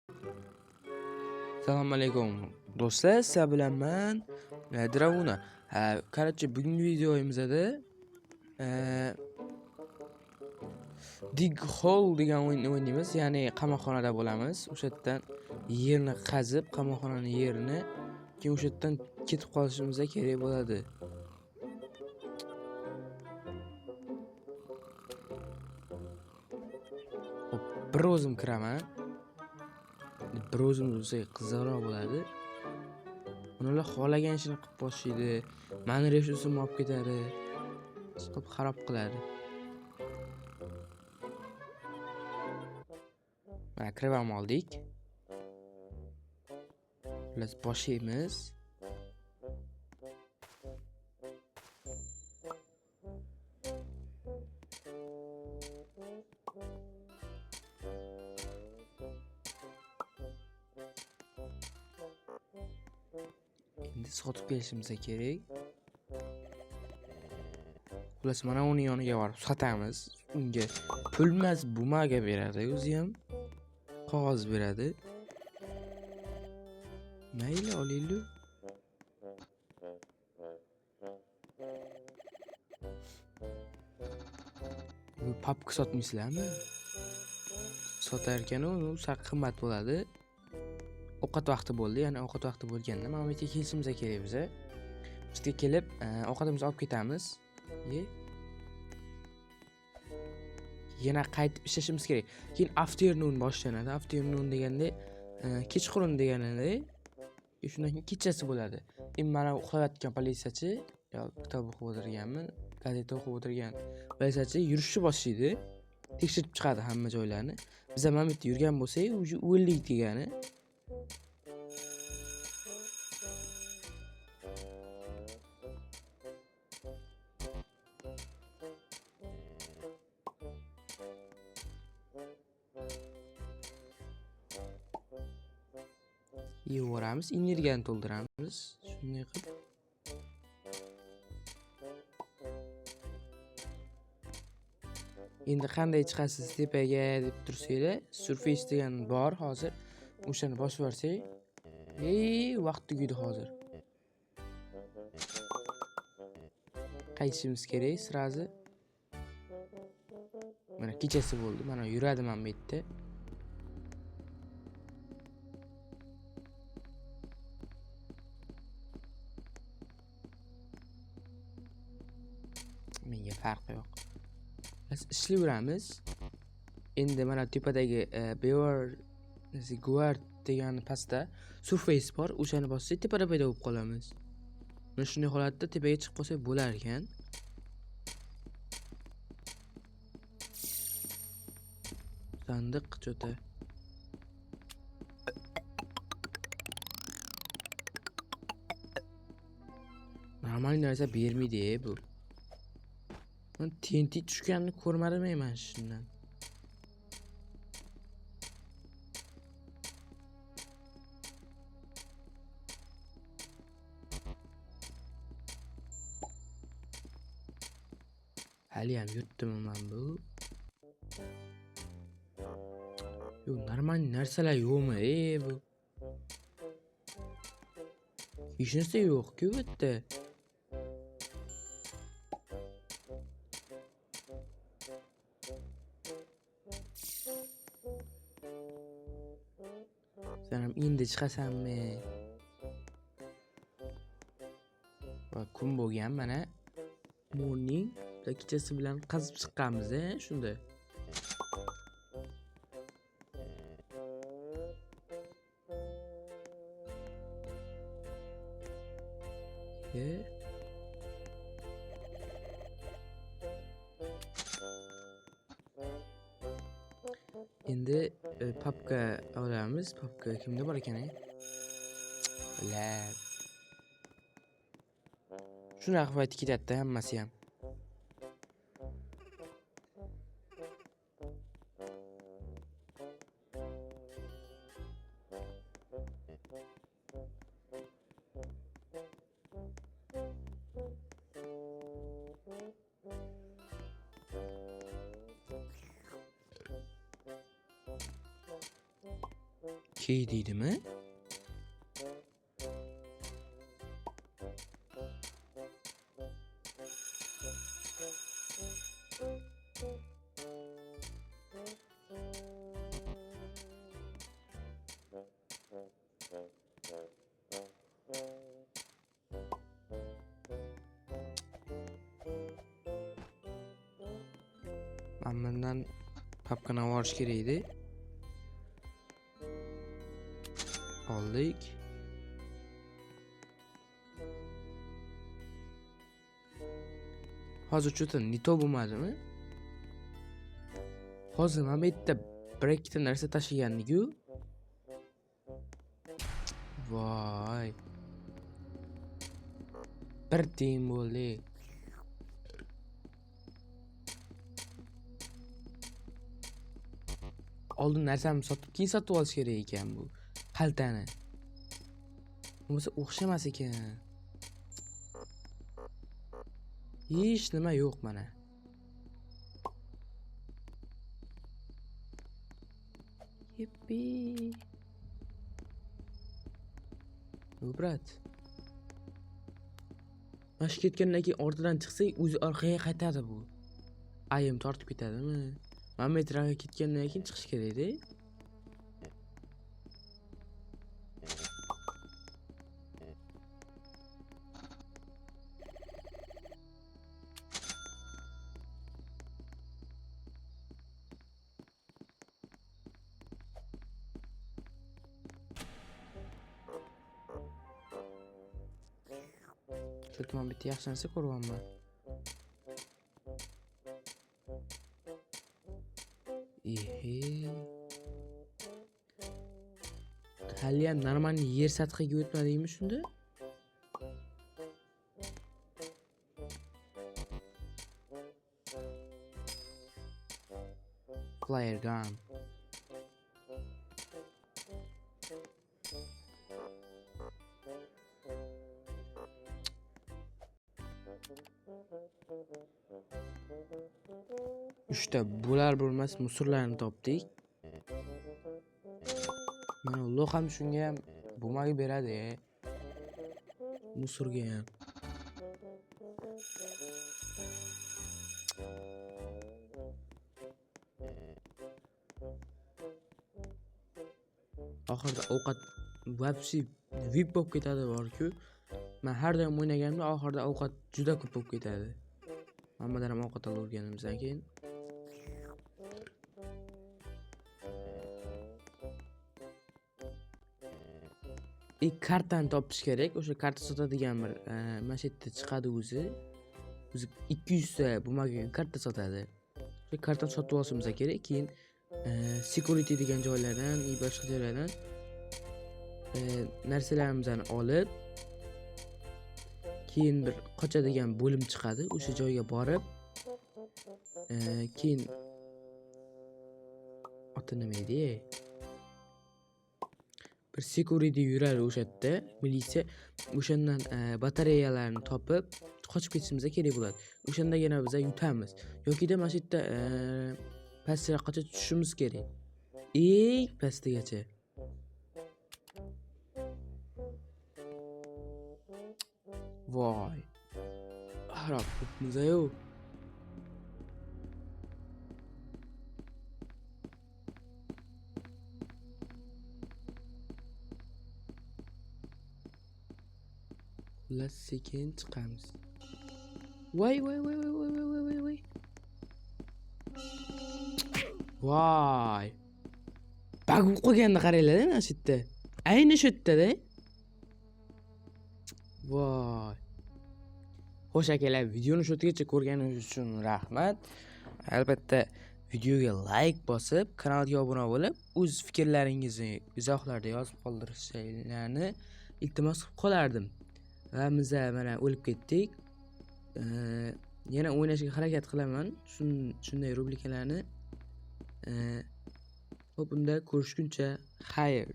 Assalomu alaykum do'stlar, sizlar bilan man Dravuna. Короче, bugungi videomizda Dig Hole degan o'yinni o'ynaymiz, ya'ni qamoqxonada bo'lamiz. O'sha yerdan yerni qazib, qamoqxonaning yerini, keyin o'sha yerdan ketib qolishimiz kerak bo'ladi. Xo'p, bir o'zim kiraman. Bir o'zim bo'lsa qiziqroq bo'ladi. Ular xohlagan ishini qilib boshlaydi. Mani resursimni olib ketadi. Chiqib xarob qiladi. Mana kirib ham oldik. Biz boshlaymiz. Endi sotib kelishimiz kerak. Xullas, mana uning yoniga borib sotamiz. Unga pul emas, bumaga beradi, o'zi ham qog'oz beradi. Mayli, olaylik. Bu papka sotmaysizlarmi? Sotar ekan u, sal qimmat bo'ladi. Ovqat vaqti bo'ldi, ya'ni ovqat vaqti bo'lganda mana bu yerga kelishimiz kerak biza. Bu yerga kelib, ovqatimizni olib ketamiz. Ye. Yana qaytib ishlashimiz kerak. Keyin afternoon boshlanadi. Afternoon deganda, kechqurun deganida, shundan keyin kechasi bo'ladi. Endi mana uxlayotgan politsiyachi, yo kitob o'qib o'tirganmi, gazeta o'qib o'tirgan politsiyachi yurishni boshlaydi. Tekshirib chiqadi hamma joylarni. Biz ham mana bu yerda yurgan bo'lsak, уже o'ldik degani. Yevoramiz, energiyani to'ldiramiz. Shunday qilib. Endi qanday chiqasiz tepaga deb tursanglar, surface degan bor hozir. O'shani bosib yuborsak, vaqt tugaydi hozir. Qaytishimiz kerak srazi. Mana kechasi bo'ldi. Mana yuradi mana bu yerda. Menga farqi yo'q. Biz ishlayveramiz. Endi mana tepadagi Beaver Guard degan pastda surface bor. O'shani bossak tepada paydo bo'lib qolamiz. Mana shunday holatda tepaga chiqib qolsak bo'lar ekan. Sandiq cho'ta. Normal narsa bermaydi bu. Men TNT tushganini ko'rmadim men shundan. Hali ham yutdimi men bu? Yo'q, normal narsalar yo'qmi, bu? Hech narsa yo'q-ku bu yerda. Sen ham endi chiqasanmi? Va kun bo'lgan mana. Morning. Kechasi bilan qazib chiqqanmiz, shunda. Endi papka olamiz. Papka kimda bor ekan? La. Shunaqa payt ketadi hammasi ham. Key deydimi? Mana bundan papkani olish kerak edi. Oldik. Hozir что-то не то bo'lmadimi? Hozir mana bu yerda bir ikkita narsa tashlagandik-ku. Voy. Bir tiyin bo'ldi. Oldin narsamni sotib, keyin sotib olish kerak ekan bu xaltani. Bo'lmasa o'xshamas ekan. Hech nima yo'q mana. Yippi. Брат. Mana shu ketgandan keyin ortidan chiqsak, o'zi orqaga qaytadi bu. Ayim tortib ketadimi? Mana metroga ketgandan keyin chiqish kerak-da. Shu tomon bitta yaxshi narsa ko'ryapman. Ehe. Haliyam normal yer sathiga o'tmadingmi shunda? Player gun. Uchta bo'lar bo'lmas musurlarni topdik. Mana Alloh ham shunga ham bumagi beradi, Musurga ham. Oxirida ovqat вообще VIP bo'lib ketadi borku. Men har doim o'ynaganimda oxirida ovqat juda ko'p bo'lib ketadi. Hammadan ham ovqat olganimizdan keyin. Kartani topish kerak. O'sha karta sotadigan bir mana shu yerda chiqadi o'zi. O'zi 200 ta bumaga karta sotadi. O'sha kartani sotib olishimiz kerak. Keyin security degan joylardan, boshqa joylardan narsalarimizni olib, keyin bir qochadigan bo'lim chiqadi. O'sha joyga borib, keyin oti nima edi? Bir security yuradi o'sha yerda, militsiya. O'shandan batareyalarni topib qochib ketishimiz kerak bo'ladi. O'shandagina biz yutamiz. Yokida mana shu yerda pastroqqa tushishimiz kerak. Eng pastigacha. Voy. Xarob bo'libmiz-yu. Xullas sekin chiqamiz. Voy voy voy voy voy voy voy voy. Voy. Bag bo'lib qolganini qaranglar-da mana shu yerda. Ayni shu yerda-da. Voy. Xo'sh akalar, videoni shu yergacha ko'rganingiz uchun rahmat. Albatta videoga like bosib, kanalga obuna bo'lib, o'z fikrlaringizni izohlarda yozib qoldirishingizni iltimos qilib qolardim. Va biz mana o'lib ketdik. Yana o'ynashga harakat qilaman shunday rubrikalarni. Xo'p, unda ko'rishguncha xayr.